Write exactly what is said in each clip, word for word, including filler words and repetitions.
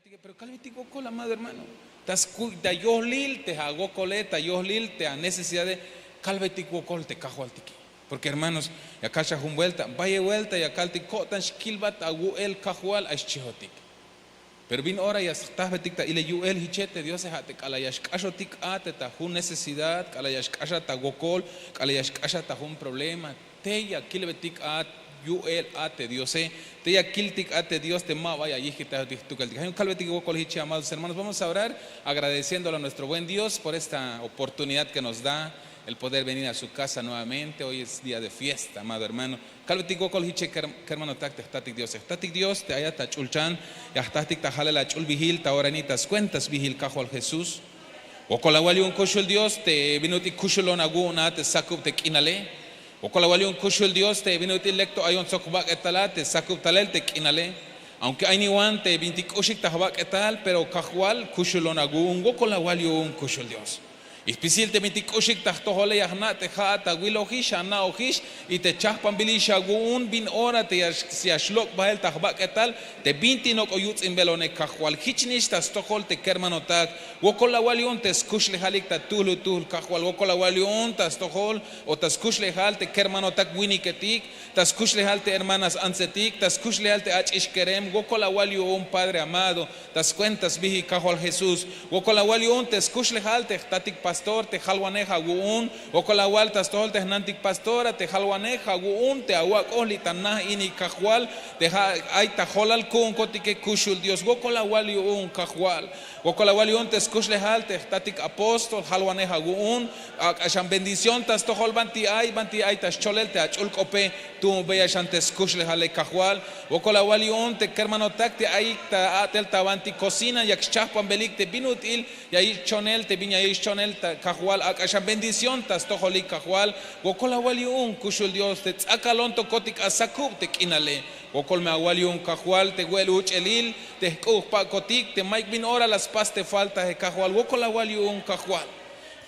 Pero kalbetik wokol, amado hermano. Ta yohlil te awokole, ta yohlil te anecesidade, kalbetik wokol te kajwaltike. Porke hermanos, ya kal xa jun buelta, bayel buelta ya kaltik ko'tan xkilbat awu'el kajwal ay xchihotik. Pero bin ora ya stajbetik ta ilel yu'el hiche te diose, ha te k'alal ya xk'axotik a te ta jun necesidad, k'alal ya xk'axat ta wokol, k'alal ya xk'axat ta jun problema, te ya kilbetik a yu'el a te diose, te ya kiltik a te dios te ma ba ya yijkitajotik jtukeltik. Ay jun kalbetik wokol hiche, amados hermanos. Vamos a orar agradeciéndole a nuestro buen Dios por esta oportunidad que nos da el poder venir a su casa nuevamente. Hoy es día de fiesta, amado hermano. Kalbetik wokol hiche, kermanotak, te jtatik diose. Jtatik dios, te ayat ta ch'ulchan, ya jtatik ta jalel ach'ulbihil ta ora ini ta skuenta sbihil kajwal Jesús. Wokol awal yu'un kuxul dios te bin ut'il kuxulon awu'un a te sakub te k'inale. Wokol awal yu'un kuxul dios te bin ut'il lek to ayon sok jbak'etal a te sakub talel te k'inale. Aunque ay niwan te bintik k'uxik ta jbak'etal, pero kajwal kuxulon awu'un. Wokol awal yu'un kuxul dios. Y spisil te bintik k'uxik ta jtojole ya jna' te ja'at awilojix ana'ojix, y te chajpanbilix awu'un bin ora te ya xlok' bahel ta jbak'etal, te bintik nok'o yuts'inbelone kajwal. Jichnix ta stojol te kermanotak. Wokol awal yu'un te skuxlejalik ta tuhlutuhl kajwal. Wokol awal yu'un ta stojol o ta skuxlejal te kermanotak winiketik, ta skuxlejal te hermanas antsetik, ta skuxlejal te ach'ix kerem. Wokol awal yu'un, padre amado, ta skuenta sbihil kajwal Jesús. Wokol awal yu'un te skuxlejal te jtatik pastor te jalwanej awu'un. Wokol awal ta stojol te jnantik pastora te jalwanej awu'un te awak'oj li' ta na ini kajwal, te ay ta jolal ku'unkotike kuxul dios. Wokol awal yu'un kajwal. Wokol awal yu'un te skuxlejal te jtatik apóstol jalwanej awu'un. Ak'a xan bendición ta stojol banti ay, banti ay ta scholel te ach'ul k'ope. Tu'unbeya xan te skuxlejale kajwal. Wokol awal yu'un te kermanotak te ayik ta a'tel ta banti cocina yak schajpanbelik te bin ut'il ya yich' chonel, te bin ya yich' chonel ta kajwal. Ak'a xan bendición ta stojolik kajwal. Wokol awal yu'un kuxul dios te ts'akalontokotik a sakub te k'inale. Wokol me awal yu'un kajwal te we'el uch'elil te jk'u' jpak'kotik te mayuk bin ora la spas te faltae kajwal. Wokol awal yu'un kajwal.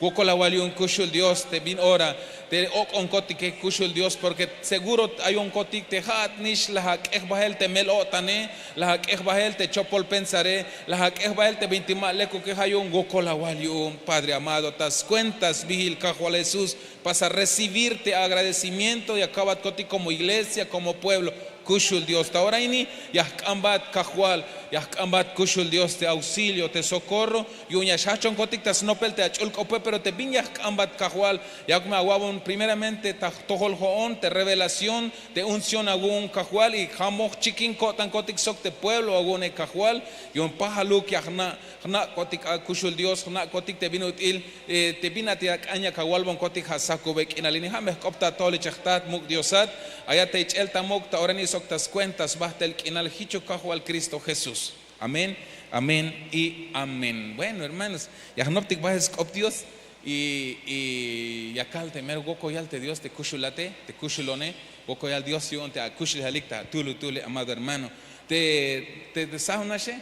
Wokol awal yu'un kuxul dios te bin ora te ok'onkotike kuxul dios, porke seguro ayonkotik te ja'atnix la ak'ej bahel te mel-o'tane, la ak'ej bahel te chopol pensare, la ak'ej bahel te bintik ma lekuke. Ja' yu'un wokol awal yu'un, padre amado, ta skuenta sbihil kajwal Jesús. Pasa recibir te agradecimiento ya kabatkotik como iglesia, como pueblo. Kuxul dios, ta ora ini ya jk'ambat kajwal, ya jk'ambat kuxul dios te auxilio, te socorro. Yu'un ya xjajchonkotik ta snopel te ach'ul k'ope, pero te bin ya jk'ambat kajwal, yakuk me awa'bon primeramente ta jtojol jo'on te revelación, te unción awu'un kajwal, y jamoj chikin ko'tankotik sok te pueblo awu'une kajwal. Yu'un pajaluk ya jna', jna'kotik a kuxul dios, jna'kotik te bin ut'il, te bin a te ak'an yak awalbonkotik ja' sakube k'inal ini. Ja' me jk'op ta atojol ichej jtat muk' diosat, ayat ta ich'el ta muk' ta ora ini sok ta skuenta sbajtel k'inal jichuk kajwal Cristo Jesús. Amén, amén y amén. Bueno, hermanos, ya jnoptik bahel sk'op dios. Y ya kal te mero wokoyal te dios te kuxulate, te kuxulone. Wokoyal dios yu'un te akuxlejalik ta tuhlutuhle, amado hermano. Te sajun naxe,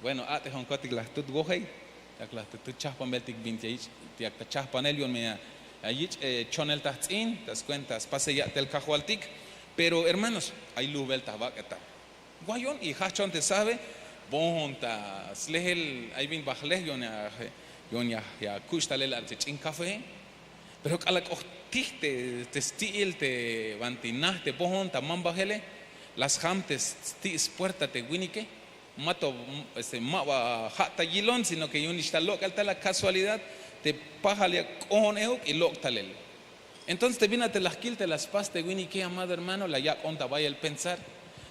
bueno, a'tejonkotik la jtut wojey, yak la jtut chajpanbeltik bin ya yich' yak ta chajpanel yu'un me ya yich' chonel ta jts'in ta skuenta spasel ya'tel kajwaltik. Pero hermanos, ay lujbel ta jbak'etal. Wayon y jajchon te sabe, boon ta slejel ay bin ba jlej yu'un ya kuch' talel a te ch'in kafee. Pero k'alal k'o jtij te sti'il te banti naj te boon ta mambajele, la sjam te sti' spuerta te winike. Ma to ma ba ja' ta yilon, sino ke yu'un nix ta lok'el tal a kasualidad te pajal ya k'oon euk y lok' talel. Entonces te bin a te la jkil te la spas te winike, amado hermano, la yak'on ta bayel pensar.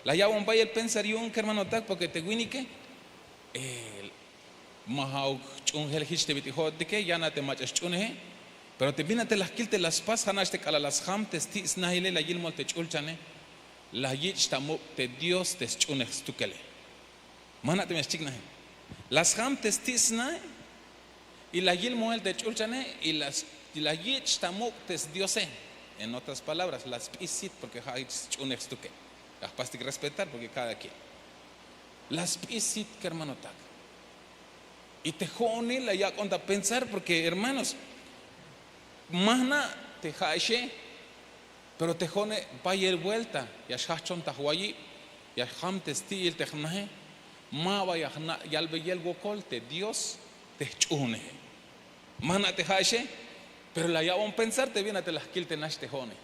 La yak'on bayel pensar yu'un kermanotak, porke te winike ma ja'uk jch'uunjel jich te bit'il jo'otike, yan a te mach'a sch'uuneje. Pero te bin a te la jkil te la spas, ja' nax te k'alal la sjam te sti' snajile la yilmol te ch'ulchane, la yich' ta muk' te dios te sch'uunej stukele. Ma jna' te me xchiknaje. La sjam te sti' snae y la yilmojel te ch'ulchane y la yich' ta muk' te sdiose. En otras palabras, la sp'is sit porke ja' jich sch'uunej stukel. La jpastik respetar porke cada quien la sp'is sit kermanotak. Y te jo'one la yak'on ta pensar porke hermanos, ma jna' te ja'exe. Pero te jo'one bayel buelta ya xjajchon ta jwayib, ya xjam te sti'il te jnaje. Ma ba ya jna' yalbeyel wokol te Dios te jch'uhuneje. Ma jna' te ja'exe. Pero la ya'bon pensar te bin a te la jkil te nax te jo'one.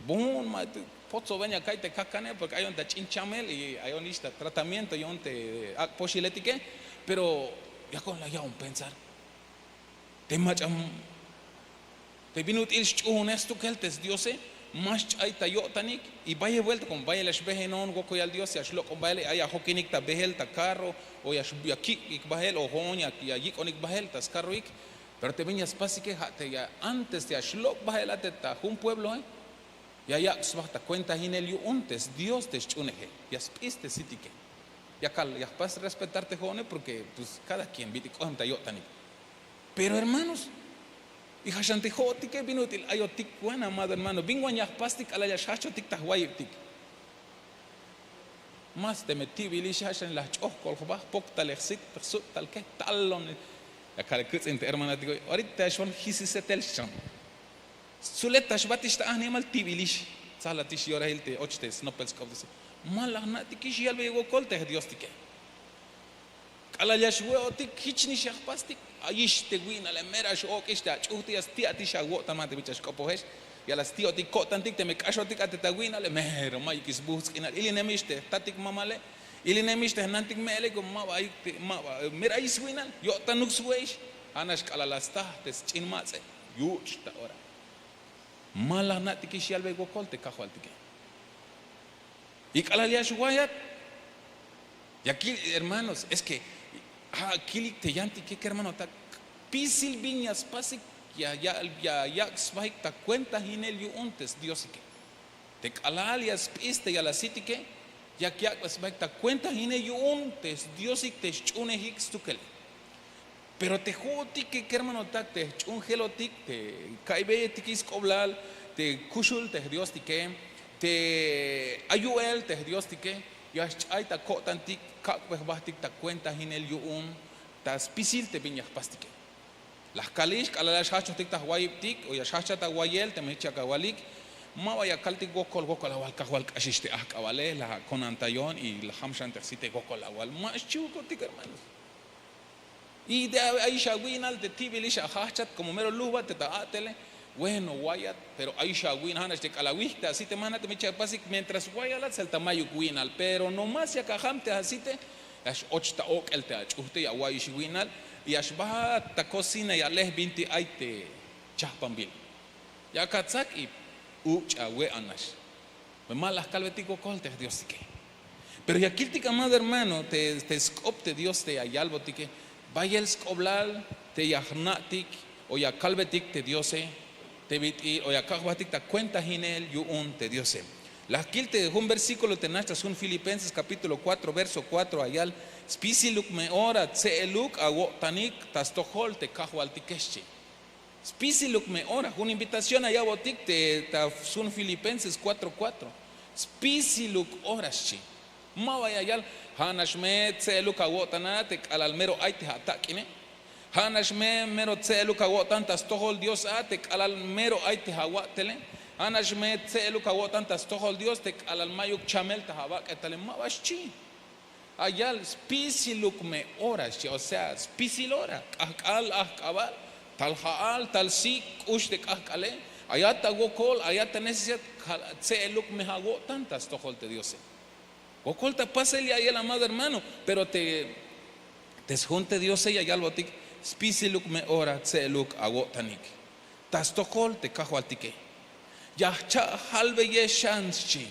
Bun ma potzoben ya ka'iy te kakane porke ayon ta ch'in chamel y ayon ix ta tratamiento yu'un te ak' poxiletike. Pero yakon la ya'bon pensar te mach'a te bin ut'il xch'uhunej stukel te sdiose. Ma xch'ay ta yo'tanik. Y bayel buelta komo bayel ya xbehenon wokoyal dios ya xlok'on bahele ay ya jokinik ta behel ta karro o ya kik'ik bahel o jo'on ya yik'onik bahel ta skarrohik. Pero te bin ya spasike ja' te ya antes ya xlok' bahel a te ta jun puebloe ya yak' sba ta kuentahinel yu'un te sdios te xch'uhuneje. Ya sp'is te sitike. Ya kal ya jpas respetar te jo'one porke pues kada kien bit'il k'ohem ta yo'tanik. Pero hermanos, y ja' xan te jo'otike bin ut'il ayotik wan amado hermano bin wan ya jpastik k'alal ya xjajchotik ta jwayibtik. Mas teme ti'bilix ja' xan la jch'ojkol jba jpoktalej sit jsut tal ke talon. Ya kale kutz'in te hermanatiko orita xwan jisisetel xan. Stzulet ta xbatix ta ajnimal ti'bilix. Tzalatix yorahil te och te snopel sk'op diose. Ma la jna'tikix yalbey wokol te jdiostike. K'alal ya xwe'otik jichnix ya jpastik. Ayix te wi'nale mero ya x'ok'ix te ach'uhte ya sti'atix awo'tan ma te bich ya xk'opojex. Ya la sti'otik ko'tantik teme k'axotik a te ta wi'nale mero mayukix sbuhts' k'inal ilinemix te jtatik mamale. Ilinemix te jnantik me'ele komo ma ba ayuk te ma ba mero ayix swi'nal yo'tanuk swe'ix. Ja' nax k'alal la sta te sch'in matz'e yuch' ta ora. Ma la jna'tikix yalbey wokol te kajwaltike. Y k'alal ya xwayat ya kil hermanos es ke ja' kilik te yantike kermanotak. Spisil bin ya spasik ya yak' sbahik ta kuentahinel yu'un te sdiosike. Te k'alal ya sp'is te ya la sitike yak yak'be sbahik ta kuentahinel yu'un te sdiosik te xch'uhunejik stukele. Pero te jo'otike kermanotak te jch'uhun jelotik te ka'iybeyetikix sk'oblal te kuxul te jdiostike te ay yu'el te jdiostike ya xch'ay ta ko'tantik kak'be jbahtik ta kuentahinel yu'un ta spisil te bin ya jpastike. La jkalix k'alal ya xjajchojtik ta jwayibtik o ya xjajchat awayel teme jich yak awalik. Ma ba ya kaltik wokol wokol awal kajwal k'axix te ajk'abale la akonantayon y la jam xan te jsite wokol awal ma xchihukotik hermanos. Y te ayix awi'nal te ti'bilix ajajchat komo mero luhbat te ta a'tele. Bueno wayat pero ayix awi'nal ja' nax te k'alal awihk te asite ma jna' teme jich apasik mientras wayalat tselta mayuk wi'nal pero nomás yak ajam te asite. Ya x'och ta ok'el te ach'uhte ya awa'iyix wi'nal. Ya xbahat ta kocina ya lehbinti ay te chahpanbil. Yak atsak y uch'a we' a nax. Ma la jkalbetik wokol te jdiostike. Pero ya kiltik amado hermano te sk'op te dios te ya yalbotike bayel sk'oblal te ya jna'tik o ya kalbetik te diose te bit'il o ya kajbahtik ta kuentahinel yu'un te diose. La jkil te jun versíkulo te nax ta sjun filipenses kapítulo kuatro verso kuatro ayal, spisiluk me ora tse'eluk awo'tanik ta stojol te kajwaltike xchi. Spisiluk me ora jun invitación aya'botik te ta sjun filipenses kuatro kuatro. Spisiluk ora xchi. Ma ba ya yal ja' nax me tse'eluk awo'tan a te k'alal mero ay te atak'ine. Ja' nax me mero tse'eluk awo'tan ta stojol dios a te k'alal mero ay te awa'tele. Ja' nax me tse'eluk awo'tan ta stojol dios te k'alal mayuk chamel ta awak'etale ma ba xchi. Ayal spisiluk me ora xchi o sea spisil ora k'ahk'al ajk'abal tal ja'al tal sik' k'ux te k'ahk'ale. Ayat awokol ayat anecesidad. Tse'eluk me awo'tan ta stojol te diose. Wokol ta pasel ya'iyel amado hermano. Pero te sjun te diose ya yalbotik spisiluk me ora tse'eluk awo'tanik ta stojol te kajwaltike. Ya jcha' jalbeyex xan xchi.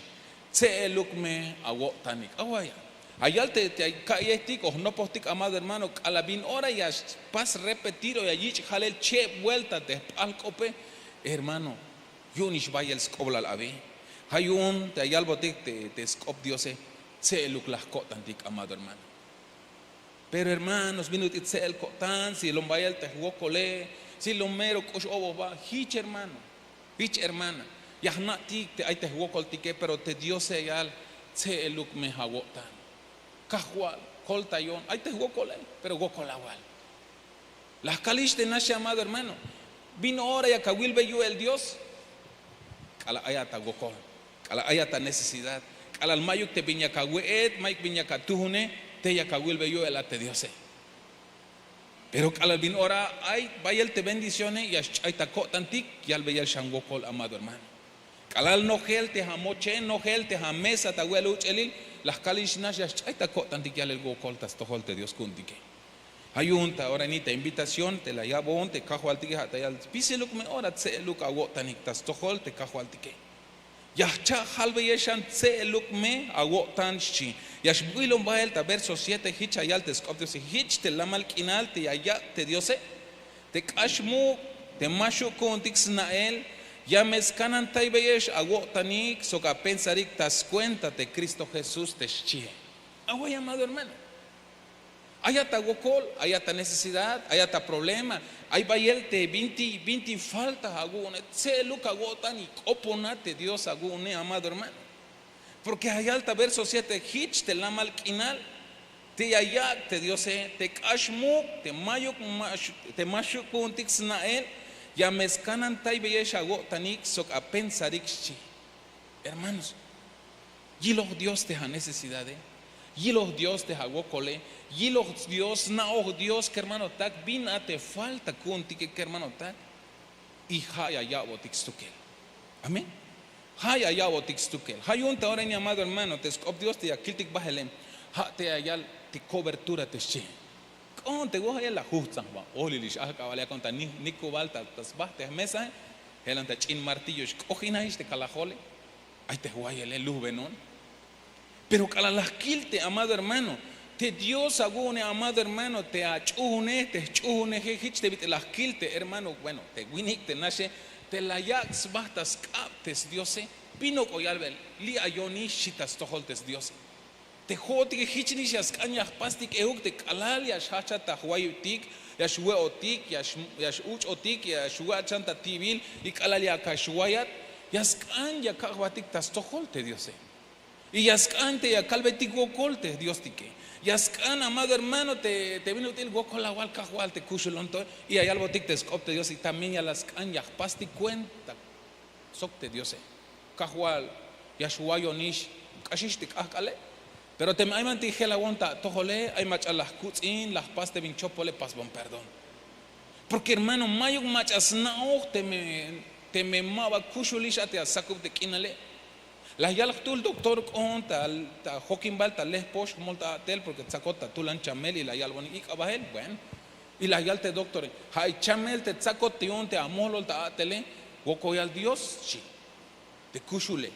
Tse'eluk me awo'tanik awaya. Ayal te ka'iyejtik o jnopojtik amado hermano k'alal bin ora ya xpas repetir o ya yich' jalel cheb buelta te jp'alk'ope. Hermano, yu'unix bayel sk'oblal abi. Ja' yu'un te ayalbotik te sk'op diose. Tse'eluk la jko'tantik amado hermano. Pero hermanos bin ut'il tse'el ko'tan silon bayel te jwokole, silon mero k'ux oboj ba. Jich hermano, jich hermana, ya jna'tik te ay te jwokoltike pero te diose ya yal, tse'eluk me awo'tan. Kajwal, koltayon ay te jwokole, pero wokol awal. La jkalix te nax llamado hermano, bin ora yak awilbey yu'el dios. K'alal ayat awokol, k'alal ayat anecesidad, k'alal mayuk te bin yak awe'et mayuk bin yak atujune. Te yak awilbe yu'el a te diose. Pero k'alal bin ora ay bayel te bendicione ya sch'ay ta ko'tantik, yalbeyel xan wokol amado hermano. K'alal nojel te amoche, nojel te amesa ta we'el uch'elil, la jkalix nax ya sch'ay ta ko'tantik yalel wokol ta stojol te dios ku'untike. Ha yu'un ta ora ini ta invitación te la ya'bon te kajwaltike ha ta yal spisiluk me ora tse'eluk awo'tanik ta stojol te kajwaltike. Ya jcha' jalbeyex xan tse'eluk me awo'tan xchi. Ya xb'ilon bahel ta verso siete, hich ya yal te sk'op diose, hich te lamal k'inal te ya yak' te diose, te k'ax muk', te ma xhu' ku'untik sna'el, ya me skanantaybeyex awo'tanik sok apensarik ta skuenta te kristo jesús te xchihe. Away amado hermano, ayat awokol, ayat anecesidad, ayat aproblema, ay bayel te binti binti falta awu'une, tse'eluk awo'tan y k'opona te dios awu'une amado hermano. Porke ya yal ta verso siete, hich te lamal k'inal te ya yak' te diose, te k'ax muk', te mayuk, te ma xhu' ku'untik sna'el, ya me skanantaybeyex awo'tanik sok apensarik xchi. Hermanos, yiloj dios te anecesidade, yiloj dios te awokole, yiloj dios, sna'oj dios kermanotak bin a te falta ku'untike kermanotak. Y ha ya ya'botik stukel. Amén. Ha ya ya'botik stukel. Ha yu'un ta ora ini amado hermano te sk'op dios te ya kiltik bahele, ha te ya yal te kobertura te xchi. K'oon te wojayel la jujtzan jba olilix ahk'abal ya k'oon ta nikubal ta sba te mesae, jelan ta ch'in martillo xk'ojinajix te kalajole. Ay te jwayele lujbenon. Pero k'alal la jkil te amado hermano, te dios awu'une amado hermano te ach'uhune te jch'uhuneje hich te bit'il la jkil te hermano, bueno, te winik te naxe, te la yak' sba ta sk'ab te sdiose, bin ok'o yalbel, li' ayonix xchi ta stojol te sdiose. Te ho'otike hich nix ya sk'an ya jpastik euk te k'alal ya xhahchat ta jwayibtik, ya xwe'otik, ya x'uch'otik, ya xwe'at xan ta ti'bil, y k'alal ya ka xwayat, ya sk'an ya kak' jbatik ta stojol te diose. Y ya sk'an te ya kalbetik wokol te diostike. Ya sk'an amado hermano te bin ut'il wokol awal kajwal te kuxulon to. Y ya yalbotik te sk'op te dios y también ya la sk'an ya jpastik kuenta sok te diose. Kajwal, ya xwayonix, k'axix te k'ahk'ale. Pero teme ay banti jelawon ta atojole, ay mach'a la jkutz'in la jpas te bin chopole, pasbon perdón. Porke hermano, mayuk mach'a sna'oj teme ma ba kuxulix a te asakub te k'inale. La yal jtuhl doktor k'oon ta jokinbal ta lejpox jmol ta a'tel porke tsakot ta tulan chamel y la yalbon ik'a bahel, bueno. Y la yal te doktore, ja' ay chamel te tsakot te yu'un te amolol ta a'tele. Wokoyal dios xchi, te kuxule.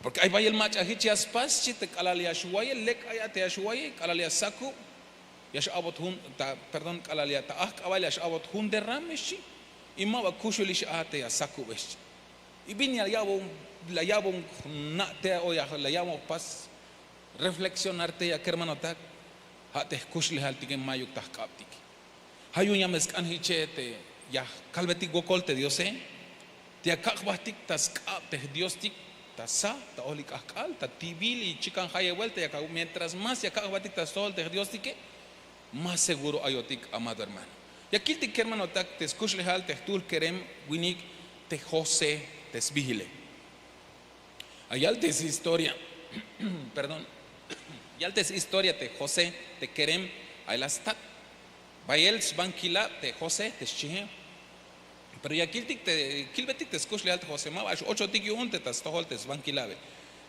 Porke ay bayel mach'a hich ya spas xchi, te k'alal ya xwaye lek ay a te ya xwaye k'alal ya sakub, ya x'a'bot jun ta perdón k'alal ya ta ajk'abal ya x'a'bot jun derrame xchi. Y ma ba kuxulix a te ya sakube xchi. Y bin ya ya'bon jna' te o ya la ya'bon jpas reflexionar te ya kermanotak, ja' te jkuxlejaltike mayuk ta jk'abtik. Ja' yu'un ya me sk'an hiche te ya jkalbetik wokol te diose, te ya kak' jbatik ta sk'ab te jdiostik, ta sa, ta ojlik k'ahk'al, ta ti'bil y chikan jayeb buelta ya kak' mientras más ya kak' jbatik ta stojol te jdiostike, más seguro ayotik amado hermano. Ya kiltik kermanotak te skuxlejal te jtuhl kerem winik, te josé, te sbihile. Ay yal te shistoria, perdón, yal te shistoria te josé, te kerem, ay la stat. Bayel sbankilab te josé te xchihe. Pero ya kiltik te kilbetik te skuxlejal te josé ma ba x'ochotik yu'un te ta stojol te sbankilabe.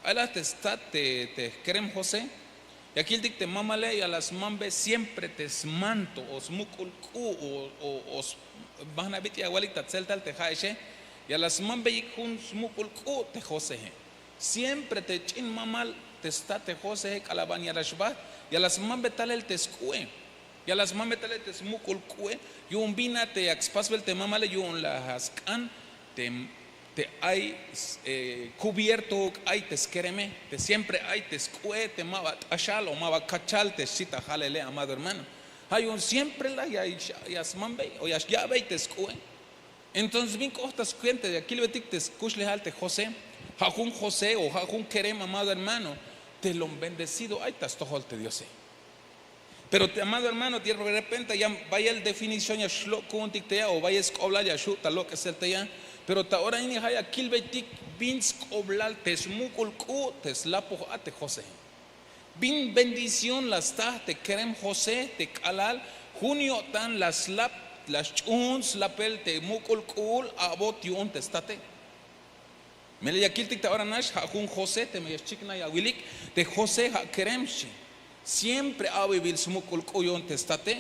Ay la te stat te jkerem josé. Ya kiltik te mamale ya la smambe siempre te smanto o smuk'ul k'u', o ma jna' bit'il ya awalik ta tzeltal te ja'exe. Ya la smambeyik jun smuk'ul k'u' te joseje. Siempre te ch'in mamal te stat te joseje k'alal ban ya la xbaht, ya la smambe talel te sk'u'e. Ya la smambe talel te smuk'ul k'u'e. Yu'un bin a te yak spasbel te mamale yu'un la sk'an te ay kubierto, ay te skereme, te siempre ay te sk'u'e te ma ba t'axal o ma ba kachal te xchi ta jalele amado hermano. Ja' yu'un siempre la ya smambey o ya xya'bey te sk'u'e. Entonces bin k'oht ta skuenta ya kilbetik te skuxlejal te josé. Ja' jun josé o ja' jun kerem amado hermano, te lon bendecido ay ta stojol te diose. Pero te amado hermano de repente ya bayel definición ya xlok' ku'untik te ya o bayel sk'oblal ya xhu' ta lok'esel te ya. Pero ta ora ini ja' ya kilbeytik bin sk'oblal te smuk'ul k'u' te slapoj a te josé. Bin bendición la sta te kerem José te k'alal jun yo'tan la slap, la sch'uhun slapel te muk'ul k'u'ul a'bot yu'un te state. Melel ya kiltik ta ora nax, ja' jun José, teme ya xchiknaj ya awilik, te José ja' kerem xchi. Siempre a'bebil smuk'ul k'u yu'un te state.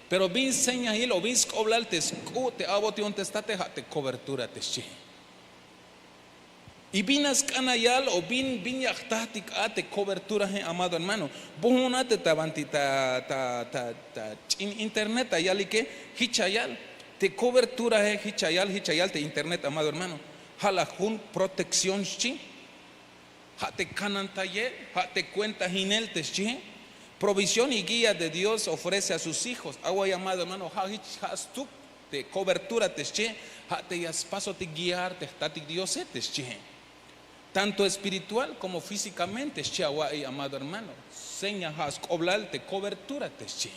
Pero bin señahil o bin sk'oblal te sk'u' te a'bot yu'un te state, ja' te kobertura te xchi. Y bin a sk'an a yal o bin bin ya jtajtik a te koberturae, amado hermano. Bujun a te ta banti ta ta ta ta ch'in internet ta yalike, jich a yal te koberturae, jich a yal jich a yal te internet, amado hermano. Ja' la jun protección xchi. Ja' te kanantayel, ja' te kuentajinel te xchi. Provisión y guía de Dios ofrece a sus hijos. Awa, amado hermano, ja' jich ja' stuk te kobertura te xchi. Ja' te ya spasotik guiar te jtatik Diose te xchi. Tanto espiritual como físikamente xchi awa'iy, amado hermano. Seña ja' sk'oblal te kobertura te xchi.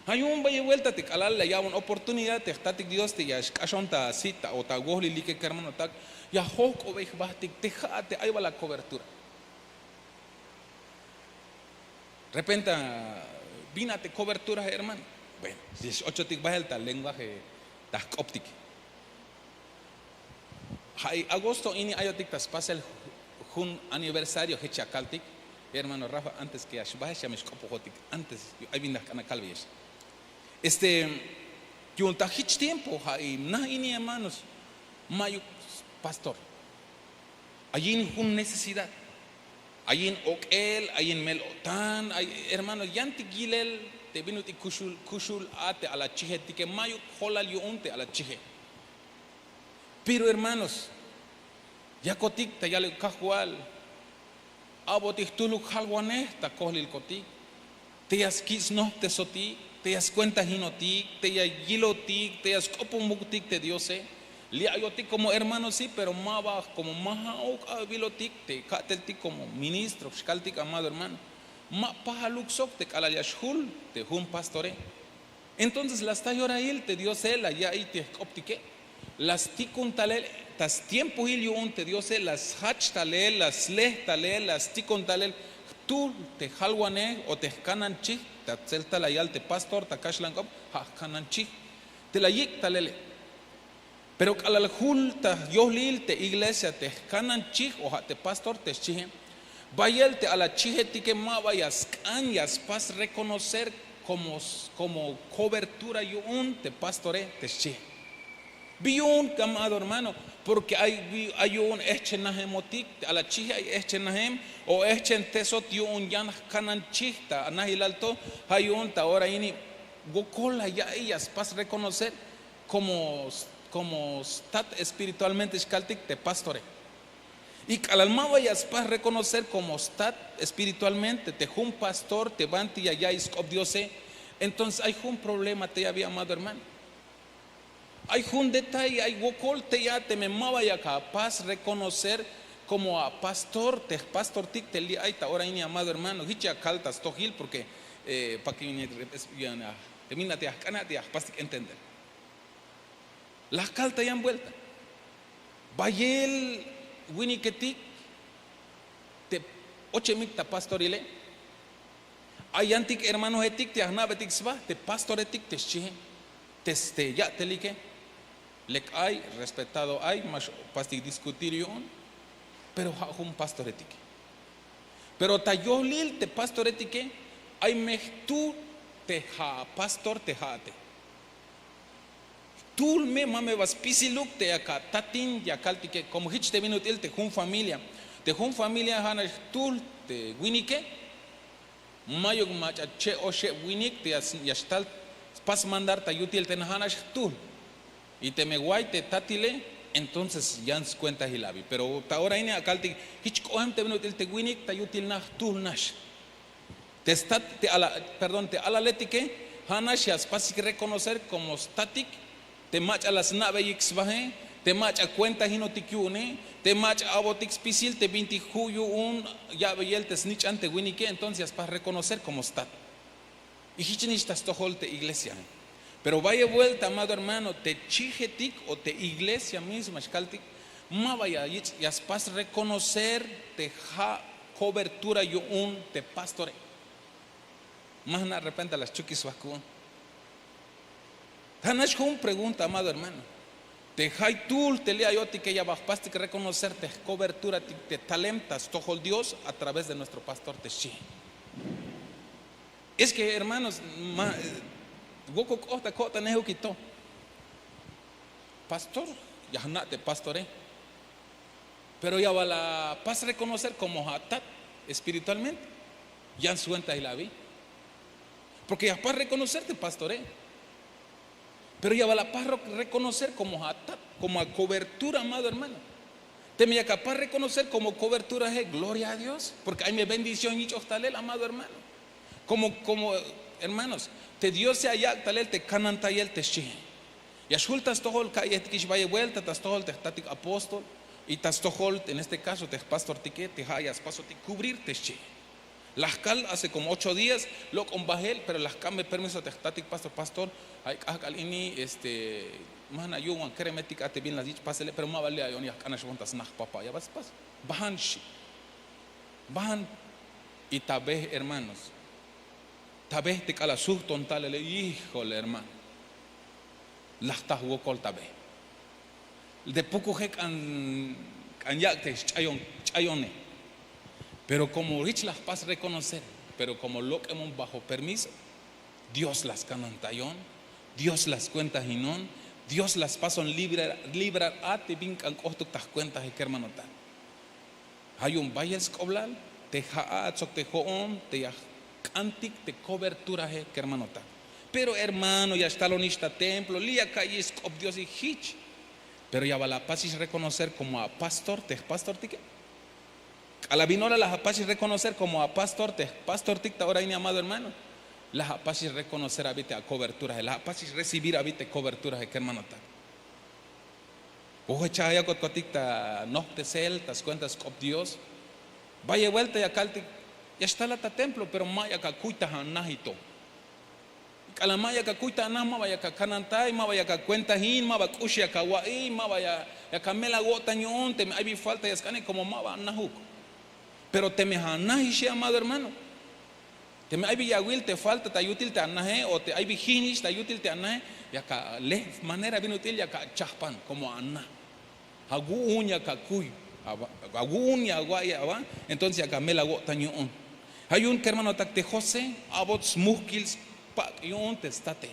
Ja' yu'un bayel buelta te k'alal la ya'bon oportunidad te jtatik Dios te ya xk'axon ta sit ta o ta wojlilike, kermanotak, ya jojk'obey jbahtik te ja' te ay bal a kobertura. Repenta, bin a te koberturae, hermano. Bueno, ya x-ochotik bahel ta lenguaje ta jk'optik. Ja'i agosto ini ayotik ta spasel jun aniversario, jich ya kaltik hermano Rafa, antes ke ya xbahex ya me xk'opojotik antes. Ay bin la jk'an akalbeyex. Este, yu'un ta jich tiempo ja'i naj ini, hermanos, mayuk pastor. Ayin jun necesidad. Ayin ok'el, ayin mel-o'tan, ay hermano, yantik yilel te bin ut'il kuxul kuxul a te alal chijetike, mayuk jolal yu'un te alal chije. Pero hermanos, yakotik ta yalel Kajwal, a'botik jtuhluk jalwanej ta kojlilkotik, te ya skich' snojptesotik, te ya skuentajinotik, te ya yilotik, te ya sk'opomuktik te Diose. Li' ayotik como hermano, sí, pero ma ba como ma ja'uk awilotik te ka'teltik como ministro xkaltik, amado hermano. Ma pajaluk sok te k'alal ya xjul te jun pastore. Entonces la sta yorail te Diose, la ya'iy te jk'optike. La stikun talel ta stiempoil yu'un te Diose, la sjach talel, la sle talel, la stikun talel jtuhl te jalwanej o te jkanan chij. Ta tselta la yal te pastor ta kaxlan k'op, ja' jkanan chij te la yik' talele. Pero k'alal jul ta yojlil te iglesia te jkanan chij o ja' te pastor te xchije, bayel te alal chijetike ma ba ya sk'an ya spas reconocer como kobertura yu'un te pastore te xchije. Bi yu'un, amado hermano? Porque ay yu'un ehchenajemotik te alal chije, ay ehchenajem o ehchentesot yu'un yan jkanan chij ta najilal to. Ja' yu'un ta ora ini wokol la ya'iy ya spas reconocer como stat espiritualmente xkaltik te pastore. Y k'alal ma ba ya spas reconocer como stat espiritualmente te jun pastor te banti ya ya'iy sk'op Diose, entonces ay jun problema tey abi, amado hermano. Ay jun detalle, ay wokol tey a teme ma ba yak apas reconocer como apastor te jpastortik te li' ay ta ora ini, amado hermano. Jich ya kal ta stojil porque pa que te mina te ya jk'ana' te ya jpastik entender. La jkal ta yan buelta. Bayel winiketik te ochemik ta pastorile. Ay yantik hermanojetik te ya jna'betik sba te pastoretik te xchije, te ya'telike. Lek ay, respetado ay, ma xpastik discutir yu'un. Pero ja' jun pastoretike. Pero ta yojlil te pastoretike ay me jtuhl te ja' pastor te ja'ate. Jtuhl me, ma me ba spisiluk te yak atatin ya kaltike. Como jich te bin ut'il te jun familia, te jun familia ja' nax jtuhl te winike. Mayuk mach'a che' oxeb winik te ya xtal spas mandar ta yutil te nax ja' nax jtuhl. Y teme way te tatile, entonces yan skuentahil abi. Pero ta ora ini akaltik jich k'ohem te bin ut'il te winik ta yutil nax jtuhl nax. Te stat te ala, perdón, te alaletike ja' nax ya spasik reconocer como statik te mach'a la sna'beyik sbahe, te mach'a kuentajinotik yu'une, te mach'a a'botik spisil te bintik ju' yu'un ya'beyel te snich'an te winike, entonces ya spas reconocer como stat. Y jichnix ta stojol te iglesiae. Pero bayel buelta, amado hermano, te chijetik o te iglesia misma xkaltik, ma ba ya yich' ya spas reconocer te ja' kobertura yu'un te pastore. Ma jna' repente la xchukix swaj ku'un. Ja' nax jun pregunta, amado hermano. Te jaytuhl te li' ayotike ya ba jpastik reconocer te jkoberturatik te talem ta stojol Dios a través de nuestro pastor, te xchi. Es que hermanos, ma wokol k'ot ta ko'tanejukil to. Pastor, ya jna' te pastore. Pero ya ba la pas reconocer como ja' atat espiritualmente. Yan swentail abi. Porque ya jpas reconocer te pastore. Pero ya ba la pas reconocer como ja' atat, como a cobertura, amado hermano. Teme yak apas reconocer como coberturae, gloria a Dios, porque ay me bendición yich'oj talel, amado hermano. Como como hermanos, te Diose ayak' talel te kanantayel, te xchi. Ya xjul ta stojol ka'yejtikix bayel vuelta ta stojol te jtatik apóstol y ta stojol en este caso te jpastortike, te ja' ya spasotik cubrir, te xchi. La jkal hace como ocho días, lok'on bajel, pero la jk'ambe permiso te jtatik pastor: pastor, ay k'ajk'al ini, este, ma jna' yu'un wan keremetik a te bin la yich' pasele, pero ma ba li' ayon, ya jk'anaxbon ta sna jpapa, ya ba spas. Bajan, xchi. Bajan. Y ta be, hermanos, ta be te k'alal sujton talele, híjole hermano, la jta jwokol ta be. Te pukuje k'an k'an yak' te sch'ayon, ch'ayone. Pero como jich la jpas reconocer, pero como lok'emon bajo permiso, Dios la skanantayon, Dios la skuentajinon, Dios la spason librar, librar a te bin k'an k'ohtuk ta jkuentaje, kermanotak. Ja' yu'un bayel sk'oblal te ja'a sok te jo'on te ya jk'antik te koberturae, kermanotak. Pero hermano, ya xtalonix ta templo, li' ya ka'yix sk'op Dios y jich. Pero ya ba la apasix reconocer como apastor te jpastortike. K'alal bin ora la apasix reconocer como apastor te jpastortik ta ora ini, amado hermano, la apasix reconocer abi te akoberturae, la apasix recibir abi te koberturae, kermanotak. Wojecha' ya yakotkotik ta nojptesel ta skuenta sk'op Dios. Bayel vuelta ya kaltik: ya xtalat ta templo, pero ma yak akuy ta anajil to. K'alal ma yak akuy ta anaj, ma ba yak akanantay, ma ba yak akuentajin, ma ba k'ux yak awa'iy, ma ba yak amel awo'tan yu'un teme ay bin falta ya sk'ane, como ma ba anajuk. Pero teme anajix, amado hermano, teme ay bin ya awil te falta ta yutil te anaje o te ay bin jijnix ta yutil te anaje, yak ale manera bin ut'il yak achajpan como anaj. Awu'un yak akuy, awu'un ya awa'iy aba, entonces yak amel awo'tan yu'un. Ja' yu'un kermanotak, te José a'bot smujkil spak' yu'un te state.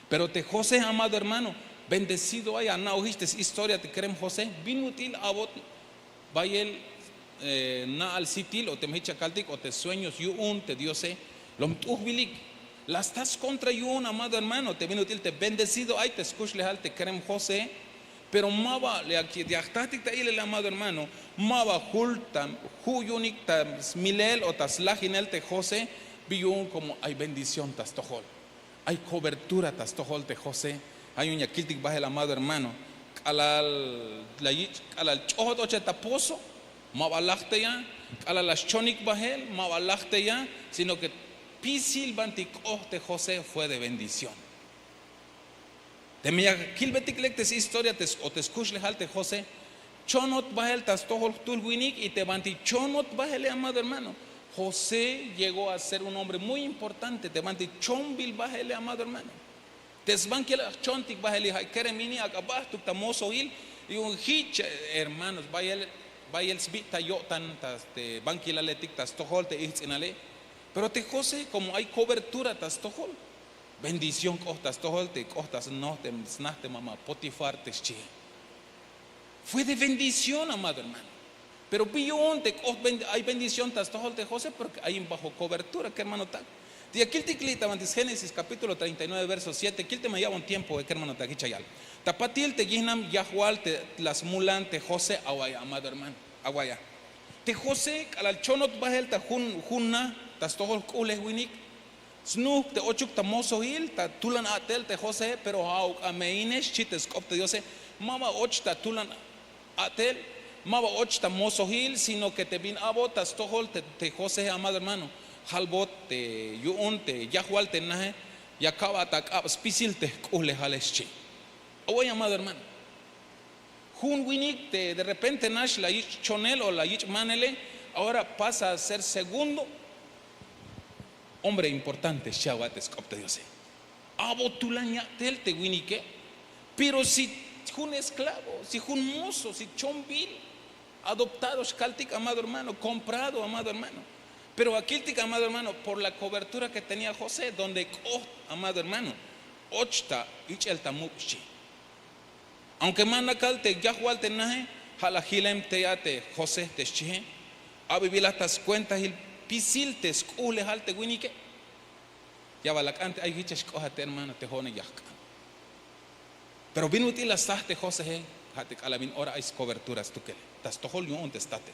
Pero te José, amado hermano, bendecido ay, ana'ojix te historia te kerem José, bin ut'il a'bot bayel na'al sitil o teme jich ya kaltik o te sueños yu'un te Diose, lom t'ujbilik. La sta skontra yu'un, amado hermano, te bin ut'il te bendecido ay te skuxlejal te kerem José. Pero ma ba ya jtatik ta ilel, amado hermano, ma ba jul ta ju' yu'unik ta smilel o ta slajinel te José. Bi yu'un, como ay bendición ta stojol, ay kobertura ta stojol te José. Ja' yu'un ya kiltik bajel, amado hermano, k'alal la yich', k'alal ch'ojot ochel ta pozo, ma ba laj teya. K'alal la xchonik bajel, ma ba laj teya, sino que spisil banti k'ot te José fue de bendición. Teme ya kilbetik lek te shistoria o te skuxlejal te José, chonot bajel ta stojol jtuhl winik. Y te banti chonot bajele, amado hermano, José llegó a ser un hombre muy importante te banti chonbil bajele, amado hermano. Te sbankilal jchontik bajeli, ja' kerem ini ak'a bajtuk ta mosojil. Yu'un jich, hermanos, bayel sbij ta yo'tan ta te bankilaletik ta stojol te ijtz'inale. Pero te José, como ay kobertura ta stojol, bendición k'ot ta stojol te k'ot ta sna te mama Potifar te xchi. Fue de bendición, amado hermano. Pero bi yu'un te k'ot ay bendición ta stojol te José, porque ay in bajo kobertura, kermanotak. Te ya kiltik li' ta banti Génesis capítulo treinta y nueve verso siete, kil teme ya'bon tiempo, kermanotak, jich ya yal. Ta patil te yijnam yajwal te la smulan te José, awa'iya, amado hermano, awa'iya. Te José k'alal chonot bajel ta jun na ta stojol jk'uhlewinik, snuhk te ochuk ta mosojil ta tulan a'tel te José, pero ja'uk a me ine, xchi te sk'op te Diose. Ma ba och ta tulan a'tel, ma ba och ta mosojil, sino que te bin a'bot ta stojol te José, amado hermano, jalbot te yu'un te yajwal te naje, ya kabat ak'ab spisil te jk'uhlejale, xchi. Awa'iya, amado hermano. Jun winik te de repente nax la yich' chonel o la yich' manele, Ahora pasa a ser segundo hombre importante xchi awa'y te sk'op te Diose. Abo tulan ya'tel te winike. Pero si jun esklavo, si jun moso, si chombil, adoptado xkaltik, amado hermano, komprado, amado hermano. Pero akiltik, amado hermano, por la kobertura ke tenia José, donde k'oht, amado hermano, och ta ich'el ta muk' xchi. Aunke ma nakal te yajwal te nahe, ja' la jilem te ya te José te xchihe. Abi bila ta skuentahil spisil te sk'uhlejal te winike. Ya bal ak'an te ay jich ya xk'ohat te hermano te jo'one ya jk'an. Pero bin ut'il la staj te Josehe, ja' te k'alal bin ora ay skobertura stukel ta stojol yu'un te state.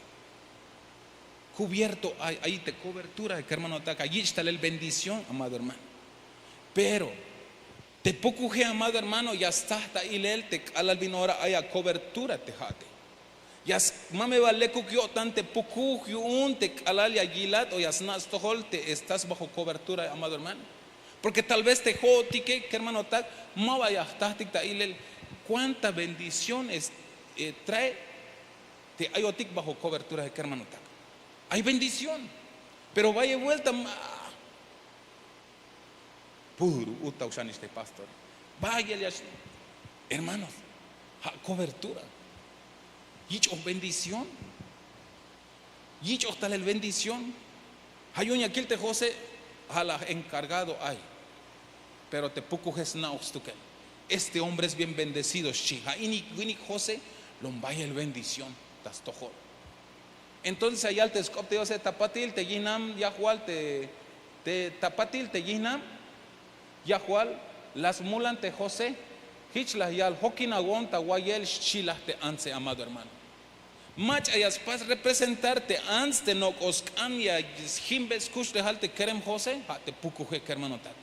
Kubierto ay ay te kobertura kermanotak ay yich' talel bendición, amado hermano. Pero te pukuje, amado hermano, ya staj ta ilel te k'alal bin ora ay akobertura te ja'ate. Ya ma me ba lekuk yo'tan te pukuj yu'un te k'alal ya yilat o ya sna' stojol te estás bajo kobertura, amado hermano. Porke tal vez te jo'otike kermanotak, ma ba ya jtajtik ta ilel kuánta bendición trae te ayotik bajo kobertura kermanotak. Ay bendición. Pero bayel buelta ma puro utaw xanix te pastor. Bayel ya xi'. Hermanos, ja' kobertura. Yich'oj bendición. Yich'oj talel bendición. Ja' yu'un ya kil te José, ja' la enkargado ay. Pero te pukuje sna'oj stukel. Este hombre es bien bendecido xchi. Ja' inik winik José lom bayel bendición ta stojol. Entonces ya yal te sk'op te Diose, ta patil te yijnam yajwal te, ta patil te yijnam yajwal la smulan te José. Jich la yal, jokin awon ta wayel, xchi laj te antse, amado hermano. Mach'a ya spas representar te ants te nok'o sk'an ya sjimbe skuxlejal te kerem José, ja' te pukuje kermanotak.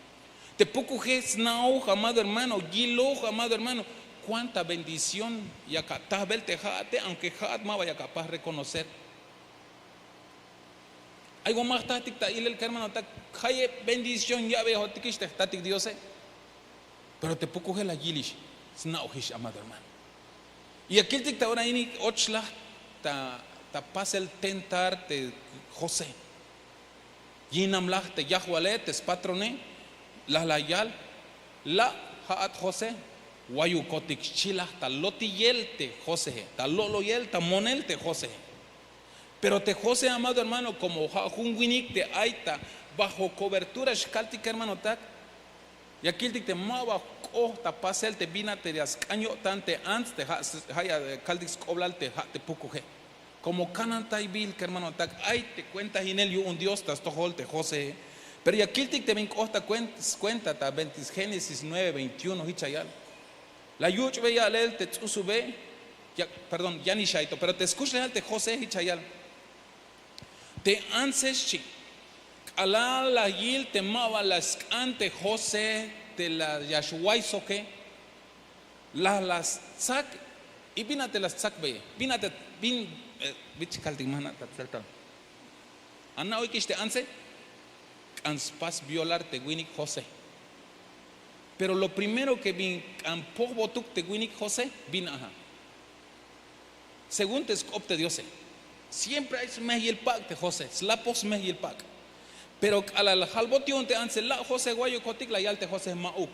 Te pukuje sna'oj, amado hermano, yiloj, amado hermano, kuánta bendición yak atajbel te ja'ate, aunke ja'at ma ba yak apas rekonocer. Ay wal ma jtajtik ta ilel kermanotak, jayeb bendición ya'beyojotikix te jtatik Diose. Pero te pukuje la yilix, sna'ojix, amado hermano. Y ya kiltik ta ora inik och laj ta pasel tentar te José. Yijnam laj te yajwale, te spatrone, laj la yal, la' ja'at José, wayukotik, xchi laj ta lotiyel te Josehe, ta lo'loyel ta monel te Josehe. Pero te José, amado hermano, komo ja' jun winik te ay ta bajo kobertura xkaltik kermanotak, ya kiltik te ma ba jk'oht ta pasel te bin a te ya sk'an yo'tan te ants te ja' ya kaltik sk'oblal te ja' te pukuje. Komo kanantaybil kermanotak, ay te kuentajinel yu'un Dios ta stojol te José. Pero ya kiltik te bin k'oht ta skuenta ta génesis nueve veintiuno, jich ya yal. La yuch'be ya'lel te ts'usube. Perdón, ya nix ay to, pero te skuxlejal te José jich ya yal. Te antse, xchi, k'alal la yil te ma ba la sk'an te José te la ya xway soke, la la stsak. Y bin a te la stsakbeye, bin a te bin, bich kaltik ma jna' ta tseltal. Ana'oyikix te antse, k'an spas violar te winik José. Pero lo primero ke bin k'an pojbotuk te winik José, bin a ja'. Según te sk'op te Diose, siempre ay smejyil pak' te José, slapoj smejyil pak'. Pero k'alal jalbot yu'un te antse, la' José wayukotik, la yal te José, ma'uk.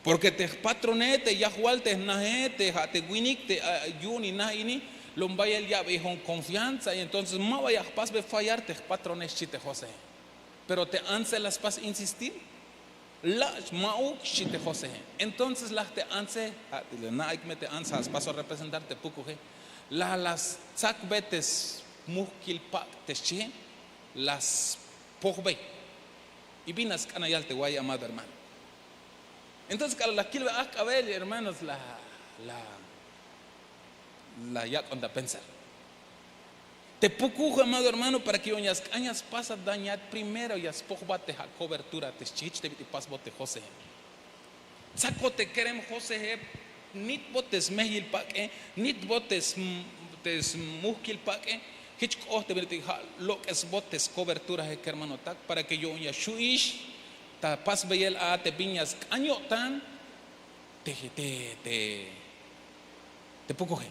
Porke te jpatrone, te yajwal, te jnaje, te ja' te winik te yu'un in na ini, lom bayel ya'beyon konfianza, y entonces ma ba ya jpasbe fallar te jpatrone, xchi te José. Pero te antse la spas insistir, la' ma'uk, xchi te José. Entonces laj te antse, ja' te la na'ik me te antse ja' spasoj representar te pukuje, la la stsakbe te smujkil pak' te xchihe, la spojbe. Y bin a sk'an ya yal te waye, amado hermano. Entonces k'alal la kilbe ajk'abel, hermanos, la la la yak'on ta pensar. Te pukuj, amado hermano, para ke yu'un ya sk'an ya spasat dañar, primero ya spojbat te ja' kobertura te xchihich te bit'il pasbot te Josehe. Tsakot te kerem Josehe, nitbot te smejyil pak'e, nitbot te smuhkil pak'e. Jich k'oht te bit'il ja' lok'esbot te skoberturahe, kermanotak, para ke yu'un ya xhu'ix ta pasbeyel a te bin ya sk'an yo'tan te te te pukuje.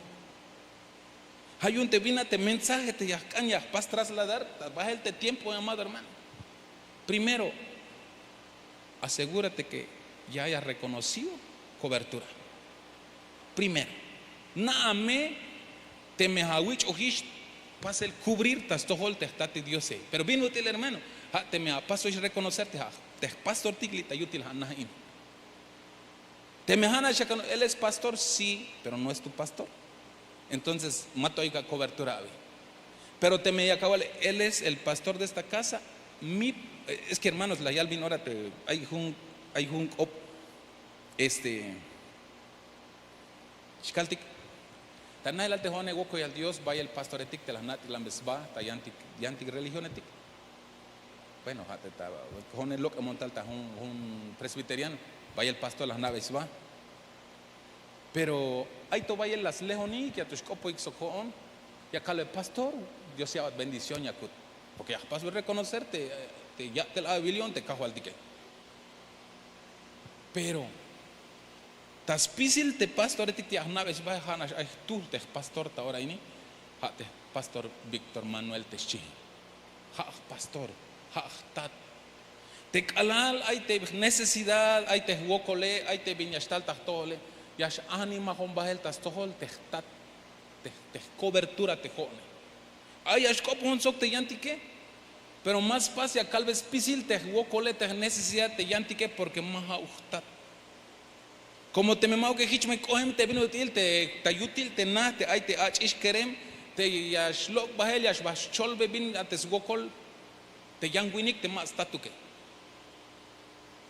Ha yu'un te bin a te mensaje te ya jk'an ya jpas trasladar ta bahel te tiempo, amado hermano. Primero, asegúrate que ya hayas reconocido cobertura. Primero, na'a me teme awich'ojix pasel cubrir ta stojol te jtatik Diose. Pero bin ut'il, hermano, ha teme apasoix reconocer te jpastortik li' ta yutil anaj in. Teme ha nax ya kal, él es pastor, sí, pero no es tu pastor. Entonces ma to ayuk acobertura abi. Pero teme ya kawal, él es el pastor de esta casa. Mi, es que, hermanos, la yal bin ora te ay jun, ay jun k'op, este, xkaltik, ta nailal te jo'one wokoyal Dios, bayel pastoretik te la jna'tiklanbe sba ta yantik, yantik religionetik. Bueno, ha te ta jo'one lok'emon tal ta jun, jun presbiteriano, bayel pastor la jna'be sba. Pero ay to bayel la slejonik, ya to xk'opoyik sok jo'on, ya kalbe pastor, Dios ya'bat bendición, ya kut. Porque ya jpasbe reconocer te, te ya'tel a'bebil yu'un te kajwaltike. Pero ta spisil te pastoretik te ya jna'be sba, ha nax ay jtuhl te jpastor ta ora ini, ha te jpastor Víctor Manuel te xchi. Ha jpastor, ha jtat. Te k'alal ay te necesidad, ay te jwokole, ay te bin ya xtal ta jtojole, ya x-animajon bahel ta stojol te jtat, te, te jcobertura te jo'one. Ay ya xk'opojon sok te yantike, pero ma spas ya kalbe spisil te jwokole, te jnecesidad te yantike, porque ma ja'uk jtat. Como teme ma'uke jich me k'oem te bin ut'il te, ta yutil te na te ay te ach'ix kerem, te ya xlok' bahel, ya xba xcholbe bin a te swokol te yan winik te ma statuke.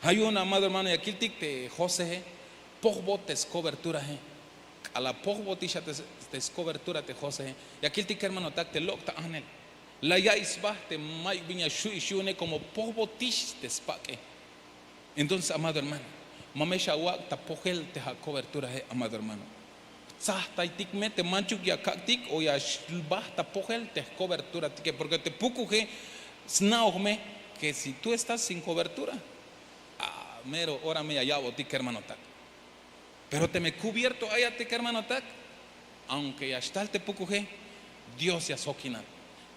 Ha yu'un, amado hermano, ya kiltik te Josehe, pojbot te scoberturahe. K'alal pojbotix a te, te scobertura te Josehe, ya kiltik kermanotak te lok' ta ajnel. La ya'iy sba te mayuk bin ya xju'ix yu'une, como pojbotix te spak'e. Entonces, amado hermano, ma me xawak' ta pojel te ja' coberturae, amado hermano. Tsajtaytik me te manchuk ya kak'tik o ya xbaj ta pojel te jcoberturatike, porque te pukuje sna'oj me que si tú estás sin cobertura, ah, mero ora me ya ya'botik kermanotak. Pero teme cubierto ayat te kermanotak, aunque ya xtal te pukuje, Dios ya sjokinat,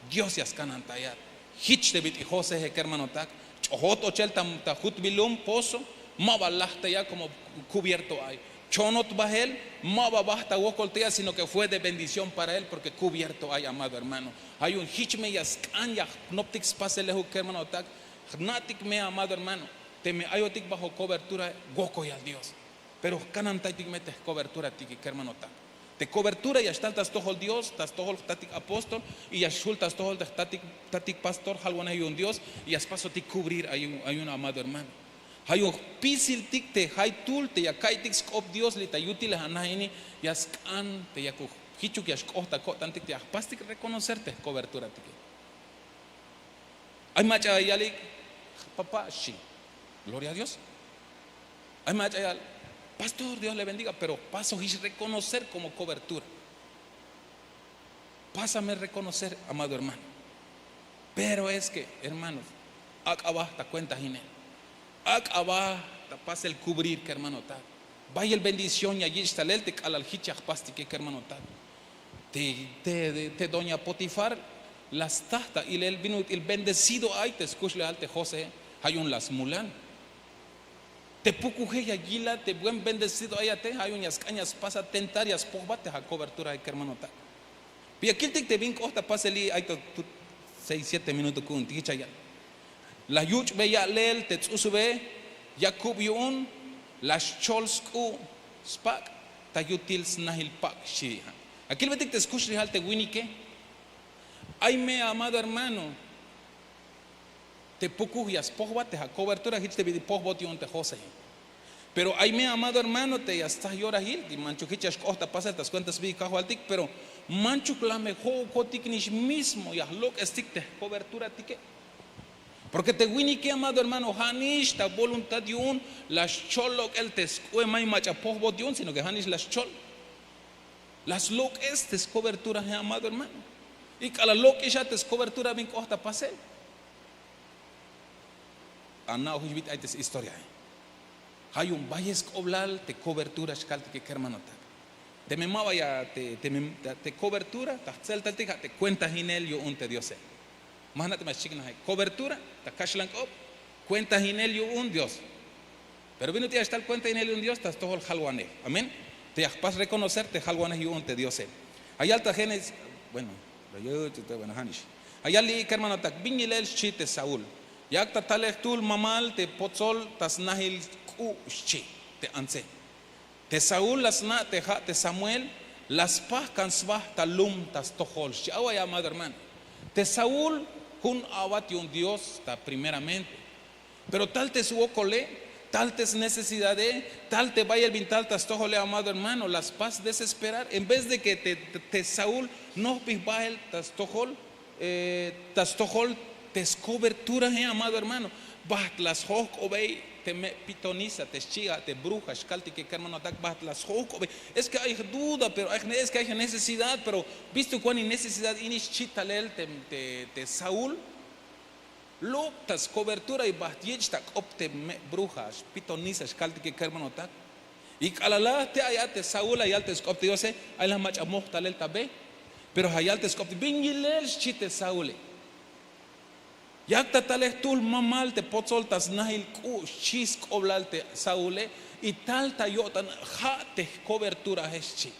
Dios ya skanantayat. Jich te bit'il Joseje kermanotak, ch'ojot ochel ta, ta jutbil lum pozo, ma ba laj tey a como cubierto ay. Chonot bahel, ma ba baj ta wokol tey a, sino que fue de bendición para él porque cubierto ay, amado hermano. Ja' yu'un jich me ya sk'an ya jnoptik spaselejuk kermanotak, jna'tik me, amado hermano, teme ayotik bajo cobertura, wokoyal Dios. Pero jkanantaytik me te jcoberturatike kermanotak. Te cobertura ya xtal ta stojol Dios, ta stojol jtatik apóstol, y ya xjul ta stojol te jtatik, jtatik pastor, jalwanej yu'un Dios, y ya spasotik cubrir ayun, ayun, amado hermano. Ja' yu'un jpisiltik te jaytul te ya ka'iytik sk'op Dios li' ta yutile anaj ini, ya sk'an te yakuk jichuk ya xk'ot ta ko'tantik te ya jpastik reconocer te jcoberturatike. Ay mach'a yalik, papá, xchi, gloria a Dios. Ay mach'a yal, pastor, Dios le bendiga, pero pasojix reconocer como cobertura. Pásame reconocer, amado hermano. Pero es que, hermanos, ak'a ba ta cuenta jine, ak'a ba ta pasel cubrir kermanotak. Bayel bendición ya yich' talel te k'alal jich ya jpastike kermanotak. Te, te, te doña Potifar la sta ta ilel bin ut'il bendecido ay te skuxlejal te José, ja' yu'un la smulan. Te pukuje ya yila te buen bendecido ayate, ja' yu'un ya sk'an ya spasa tentar ya spojbat te ja' coberturae kermanotak. Pero ya kiltik te bin k'ot ta pasel li' ay to tut seis siete minuto ku'untik jich ya yal. La yuch'be ya'lel te ts'usube, yakub yu'un la xchol sk'u' spak' ta yutil snajil pak', xchi. Ja' ya kilbetik te skuxlejal te winike. Ay me, amado hermano, te pukuj ya spojbat te ja' cobertura, jich te bit'il pojbot yu'un te José. Pero ay me, amado hermano, te ya stsaj yorajil, y manchuk jich ya xk'ot ta pasel ta skuenta sbiil kajwaltik, pero manchuk la me jo'ukotik nix mismo ya jlok'estik te jcoberturatike. Porque te winike, amado hermano, ja' nix ta voluntad yu'un la xchol lok'el te sk'u'e, may mach'a pojbot yu'un, sino que ja' nix la xchol. La slok'es te scoberturae, amado hermano. Y k'alal lok'ix a te scobertura bin k'ot ta pasel, ana'ojix bit'il ay te shistoriae. Ja' yu'un bayel sk'oblal te cobertura xkaltike kermanotak. Teme ma ba ya te kobertura ta jtzeltaltik ja' te kuentahinel yu'un te diose. Ma jna' te ma xchiknaje kobertura ta kaxlan k'op, kuentahinel yu'un dios. Pero bin ut'il ya xtal kuentahinel yu'un dios ta stojol jalwanej. Amén. Te ya jpas rekonocer te jalwanej yu'un te diose. Ja' yal ta génesis, bueno, ja' yal li'i kermanotak bin yilel xchi te saúl. Yak ta talel jtuhl mamal te potzol ta snahil k'u' xchi te antze. Te saúl la sna' te ja' te samuel la spajkan sba ta lum ta stojol xchi awa' ya amado hermano. Te saúl jun a'bat yu'un dios ta primeramente. Pero tal te swokole, tal te snesesidade, tal te bayel bin tal ta stojole amado hermano la spas desesperar en vez de ke te saúl nojbij bahel ta stojol, ta stojol te skoberturahe amado hermano. Baht la sjojk'obey te me' pitonisa te xchi'a te bruja xkaltike kermanotak baht la sjojk'obey. Es ke ay jduda pero ay jnecesidad pero visto kuan in necesidad ini xchi talel te saúl. Lub' ta skobertura y baht yich' ta k'op te me' bruja xpitonisa xkaltike kermanotak. Y k'alal la te ay a te saúl la yal te sk'op te diose, ay la mach'a moj talel ta be. Pero ja' yal te sk'op te bin yilel xchi te saúle. Yak ta talel jtuhl mamal te potzol ta snahil k'u' xchi sk'oblal te saúle. Y tal ta yo'tan ja' te jkoberturahe xchi.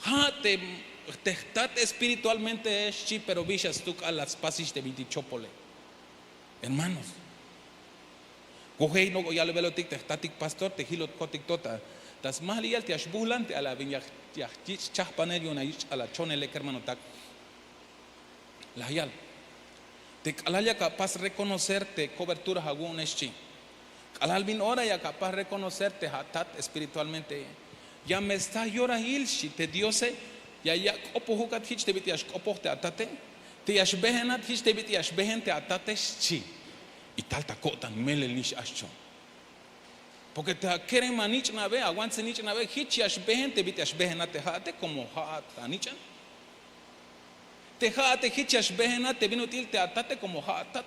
Ja' te jtat espiritualmente xchi pero bix a stuk'al la spasix te bintik chopole. Hermanos, wojey nok' yalbelotik te jtatik pastor te jilotkotik to ta smahliyal te ya xbuhlan te ala bin ya jyich' chahpanel yu'un ya yich' ch'alal chonele kermanotak. La yal te k'alal yak apas rekonocer te kobertura awu'une xchi. K'alal bin ora yak apas rekonocer te atat espiritualmente ya me sta yorahil xchi te diose. Ya yak' k'opojuk at jich te bit'il ya xk'opoj te atate, te ya xbehenat jich te bit'il ya xbehen te atate xchi. Y tal ta ko'tan melel nix axchon. Porke te akerem anich'nabe awantsel nich'nabe jich ya xbehen te bit'il ya xbehenat te ja'ate komo ja'at anich'an. Te ja'ate jich ya xbehenat te bin ut'il te atate komo ja'at tat.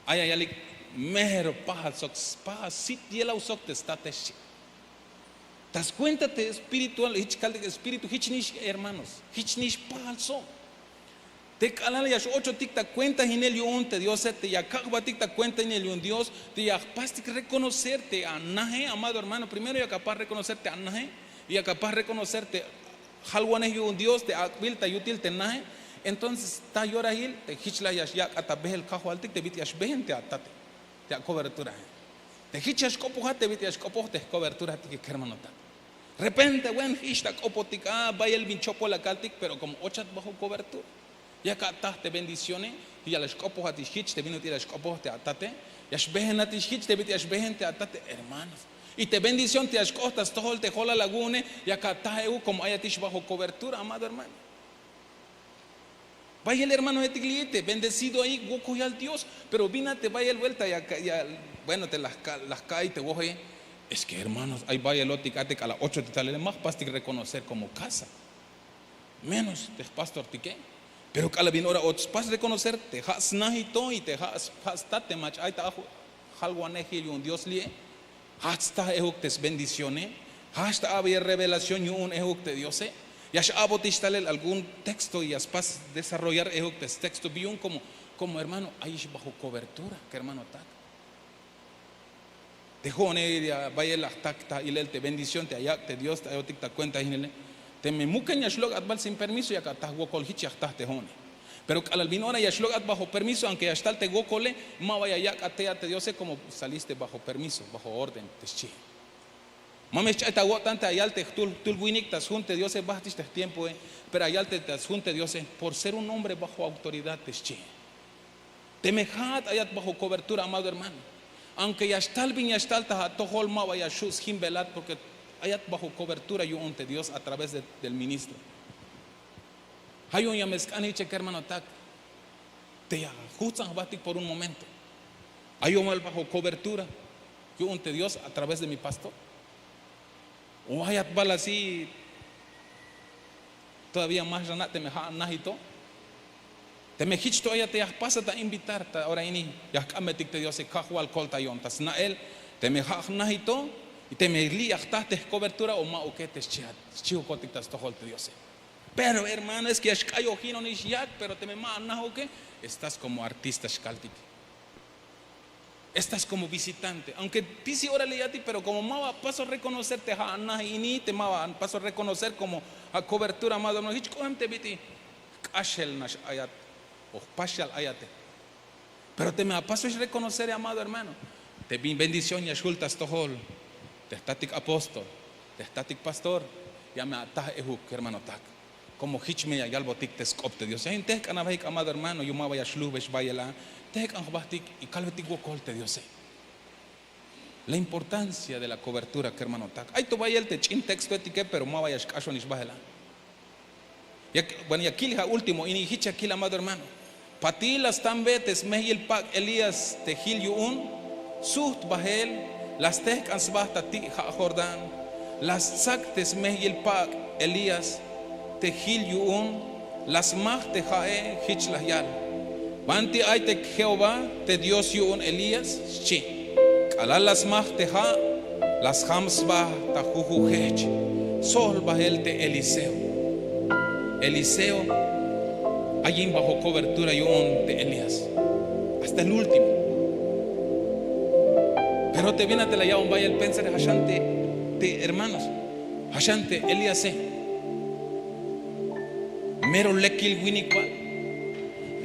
Ay ya yalik, mero pajal sok pajal sit yelaw sok te state xchi. Ta skuenta te espiritual jich kaltik espíritu jich nix hermanos, jich nix pajal sok. Te k'alal ya x'ochotik ta kuentahinel yu'un te diose te ya kak' jbatik ta kuentahinel yu'un dios, te ya jpastik rekonocer te anahe amado hermano primero yak apas rekonocer te anahe. Y yak apas rekonocer te jalwanej yu'un dios te ak'bil ta yutil te nahe. Entonces ta yorahil te jich la ya xyak'at ta behel kajwaltik te bit'il ya xbehen te atate, te akoberturahe, te jich ya xk'opojat te bit'il ya xk'opoj te jkoberturatike kermanotak. Repente wen jich ta k'opotik a bayel bin chopol akaltik pero komo ochat bajo kobertura. Yak ataj te bendicione. Ya la xk'opojatix jich te bin ut'il la xk'opoj te atate, ya xbehenatix jich te bit'il ya xbehen te atate hermanos. Y te bendición te ya xk'oht ta stojol te jolal awu'une, yak ataj euk komo ayatix bajo kobertura amado hermano. Bayel hermanohetik li'i te bendecido ayik wokol yal dios. Pero bin a te bayel buelta ya bueno te la jka'iy te woje. Es ke hermanos ay bayelotik a te k'alal ochotik talele ma jpastik reconocer komo kasa. Menos te jpastortike. Pero k'alal bin ora och spas reconocer te ja' snahito y te ja' stat te mach'a ay ta aj jalwanejil yu'un dios li'e. Jajch sta ejuk te sbendicione. Jajch ta a'beyel revelación yu'un ejuk te diose. Ya x'a'botix talel algún texto y ya spas desarrollar ejuk te stexto bi yu'un komo hermano ayix bajo kobertura kermanotak. Te jo'one ya bayel la jtak ta ilel te bendición te ya yak' te dios te ayotik ta kuenta jinele. Teme muken ya xlok'at bal sin permiso yak ataj wokol jich ya jtaj te jo'one. Pero k'alal bin ora ya xlok'at bajo permiso aunke ya xtal te wokole, ma ba ya yak' a tey a te diose komo saliste bajo permiso bajo orden te xchihe. Ma me xch'ay ta awo'tan te ayal te jtul winik ta sjun te diose bahtix te jtiempoe. Pero ayal te ta sjun te diose por ser un hombre bajo autoridad te xchihe. Teme ja'at ayat bajo kobertura amado hermano. Aunke ya xtal bin ya xtal ta atojol ma ba ya xhu' sjimbelat porke ayat bajo kobertura yu'un te dios a través del ministro. Ja' yu'un ya me sk'an hiche kermanotak. Te ya jujtz'an jbatik por un momento. Ayomal bajo kobertura yu'un te dios a través de mi pastor. O ayat bal asi todavía ma xana' teme ja' najito. Teme jich to ayat te ya jpasat a invitar ta ora ini ya jk'ambetik te diose kajwal koltayon ta sna'el. Teme ja' jnajito. Y teme li' ya jta te jkobertura o ma'uke, te xchihat xchihukotik ta stojol te Diose. Pero hermano, es que ya xk'ayojinonix yak, pero teme ma anajuke, estás como artista xkaltik. Estás como visitante. Aunque tisi ora li' yatik, pero como ma ba apaso reconocer te ja' anaj ini, te ma ba apaso reconocer como ja' cobertura, amado hermano, jich k'oem te bit'il, k'axel nax ayat o jpaxal ayate. Pero teme apaso xreconocer, amado hermano, te bin bendición ya xjul ta stojol te jtatik apóstol, te jtatik pastor, ya me ataj ejuk, kermanotak. Como jich me ya yalbotik te sk'op te Dios. Ya in tejk'an abahik, amado hermano, yu'un ma ba ya xlujbex bayel a, tejk'an jbahtik y kalbetik wokol te Diose. La importancia de la cobertura, kermanotak. Ay to bayel te ch'in textoetike, pero ma ba ya xk'axonix bahel a. Ya, bueno, ya kil ja' último ini, jich ya kil, amado hermano. Patil la stambe te smejyil pak' Elías te jil yu'un, sujt bahel, la stejk'an sba ta ti' ja' Jordán, la stsak te smejyil pak' Elías te jil yu'un, la smaj te ja'e, jich la yal: Banti ay te Jehová te Dios yu'un Elías, xchi. K'alal la smaj te ja', la sjam sba ta juju jech, sol bahel te Eliseo. Eliseo ayin bajo cobertura yu'un te Elías hasta el último. Pero te bin a te la ya'bon bayel pensar, ja' xan te, te hermanos, ja' xan te Elíase. Mero lekil winik ba.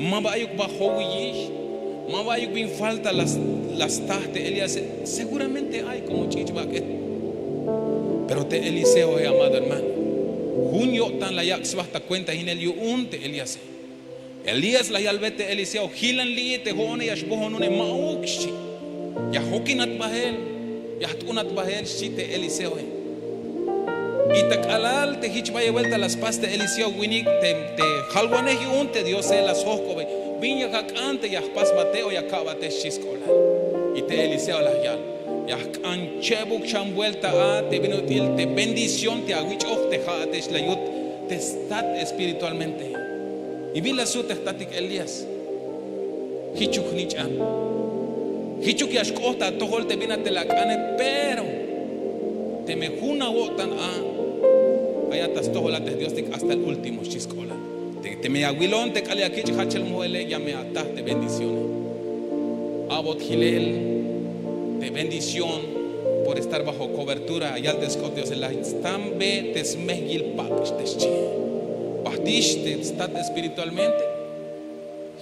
Ma ba ayuk ba jowiyix, ma ba ayuk bin falta la, la staj te Elíase. Seguramente ay como ch'ich' bak'et. Pero te Eliseoe, amado hermano, jun yo'tan la yak' sba ta cuentahinel yu'un te Elíase. Elías la yalbe te Eliseo: Jilan li'i, te jo'one ya xbojonune. Ma'uk, xchi. Ya jokinat bahel, ya jt'unat bahel, xchi te Eliseoe. Y ta k'alal te jich bayel vuelta la spas te Eliseo winik, te, te jalwanej yu'un te Diose la sjojk'obe: Bin ya ak'an te ya jpasbate o ya ak'bate, xchi sk'oblal. Y te Eliseo la yal: Ya jk'an chebuk xan vuelta a te bin ut'il te bendición te awich'oj te ja'ate, xchi, la yut te stat espiritualmente. Y bin la sut te jtatik Elías. Jichuk jnich'an. Jichuk ya xk'ot ta atojol te bin a te la ak'ane, pero teme jun awo'tan a, ay a ta stojol a te Diostik hasta el último, xchi sk'oblal. Te, teme ya awilon te k'alal ya akich' jajchel mojele, ya me ataj te bendición. A'bot jilel te bendición por estar bajo cobertura, ya yal te sk'op Diose: La stambe te smejyil pak', te xchi. Bajtix te stat espiritualmente.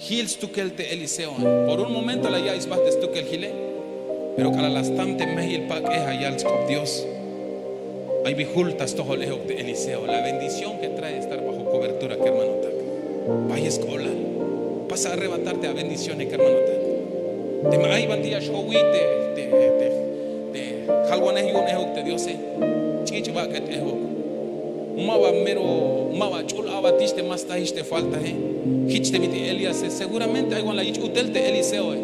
Jil stukel te Eliseo. Por un momento la ya'iy sba te stukel jile. Pero k'alal la stam te mejyil pak'e, ya yal sk'op Dios. Ay bi jul ta stojol euk te Eliseo, la bendición que trae estar bajo cobertura, kermanotak. Bayel sk'oblal. Pasa a arrebatarte a bendiciones, kermanotak. Teme ay banti ya xjowi te, te, te, te jalwanej yu'un euk te Diose, ch'ich' bak'et euk. Ma ba mero, ma ba ch'ul a'batix te ma stajix te faltae. Jich te bit'il Elíase, seguramente ay wan la yich' utel te Eliseoe.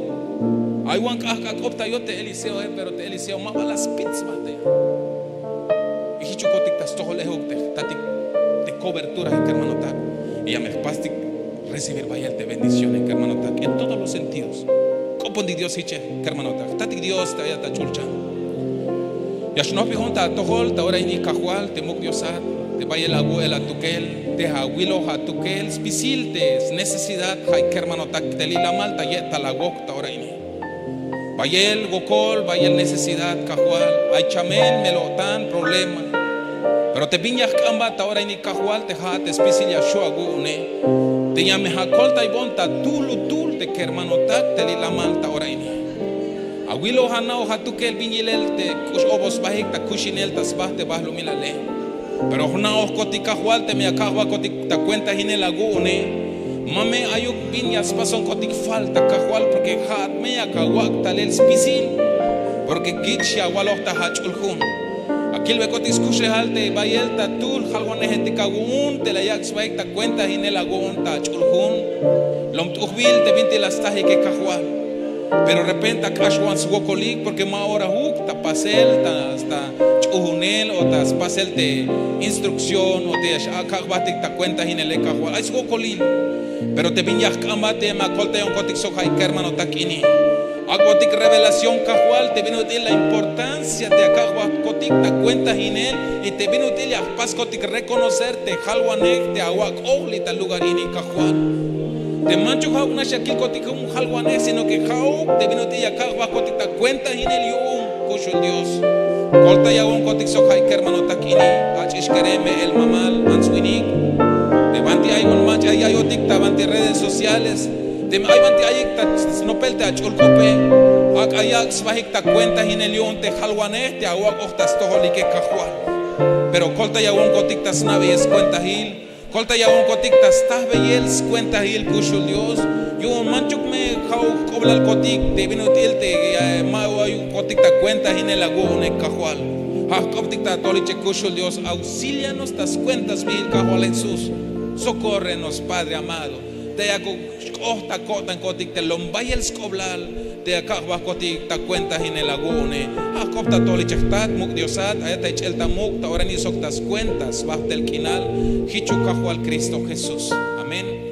Ay wan k'ajk'ak'op ta yot te Eliseoe, pero te Eliseo ma ba la spit sba te. Y jichukotik ta stojol euk te jtatik te cobertura, kermanotak. Y ya me jpastik recibir bayel te bendiciones, kermanotak, en todos los sentidos. K'opontik Dios jiche, kermanotak. Jtatik Dios te ayat ta ch'ulchan. Ya xnojbijon ta atojol ta ora ini, Kajwal, te muk' Diosat, te bayel awu'el atukel, te awiloj atukel spisil te snecesidad, ja' kermanotak, te lilamal ta ye'tal awok ta ora ini. Bayel wokol, bayel necesidad, Kajwal, ay chamel, mel-o'tan, problema. Pero te bin ya jk'ambat ta ora ini, Kajwal, te ja'at te spisil ya xju' awu'une, te ya me akoltaybon ta tulutul te kermanotak te lilamal ta ora ini. Awiloj, ana'oj atukel bin yilel te k'ux obol sbajik ta kuxinel ta sba te balumilale. Pero jna'ojkotik, Kajwal, teme ya kajwakotik ta cuentahinel awu'une, ma me ayuk bin ya spasonkotik falta, Kajwal, porque ja'at me yak awak' talel spisil, porque jich ya awaloj ta ach'ul jun. Akilbekotik skuxlejal te bayel ta tul jalwanejetik awu'un te la yak' sbahik ta cuentahinel awu'un ta ach'ul jun. Lom t'ujbil te bintik la stajike, Kajwal. Pero repente ak'axwan swokolik porque ma ora juk ta pasel ta, ta ch'ujunel o ta spasel te instrucción o te ya xkajwatik ta cuentahinele, Kajwal. Ay swokolil. Pero te bin ya jk'ambat te ya me akoltayonkotik sok ja' kermanotak ini. Ak'botik revelación Kajwal te bin ut'il la importancia te aka'jwakotik ta kuentahinel y te bin ut'il ya jpaskotik reconocer te jalwanej te awak'oj li ta lugar ini Kajwal. Te manchuk ja'uk nax ya kilkotik jun jalwanej sino ke ja'uk te bin ut'il ya ka'jwakotik ta kuentahinel yu'un kuxul Dios. Koltayawon kotik sok ja'i kermanotak ini, ach'ix kere me'el mamal ants winik. Te banti ay jun mach'a ya'iyotik ta banti redes sociales, teme ay banti ayik ta snopel te ach'ul k'ope, ak'a yak' sbajik ta kuentahinel yu'un te jalwanej te awak'oj ta stojolike Kajwal. Pero koltayawon kotik ta sna'beyel skuentahil, koltayawon kotik ta stajbeyel skuentahil kuxul Dios. Yu'un manchuk me ja'uk jk'oblal kotik te bin ut'il te ma ay kotik ta kuentahinel awu'une Kajwal. Ja' jk'optik ta atolik che kuxul Dios, auxílianos ta skuenta sbijil Kajwal Jesús. Socórrenos Padre amado. Te yakuk xk'oht ta ko'tan kotik te lom bayel sk'oblal te aka'jwakotik ta kuentahinel awu'une. Ja' jk'op ta atolik che jtat muk' Diosat ayat ta ich'el ta muk' ta ora ini sok ta skuenta sbajtel k'inal. Jichuk Kajwal Cristo Jesús. Amén.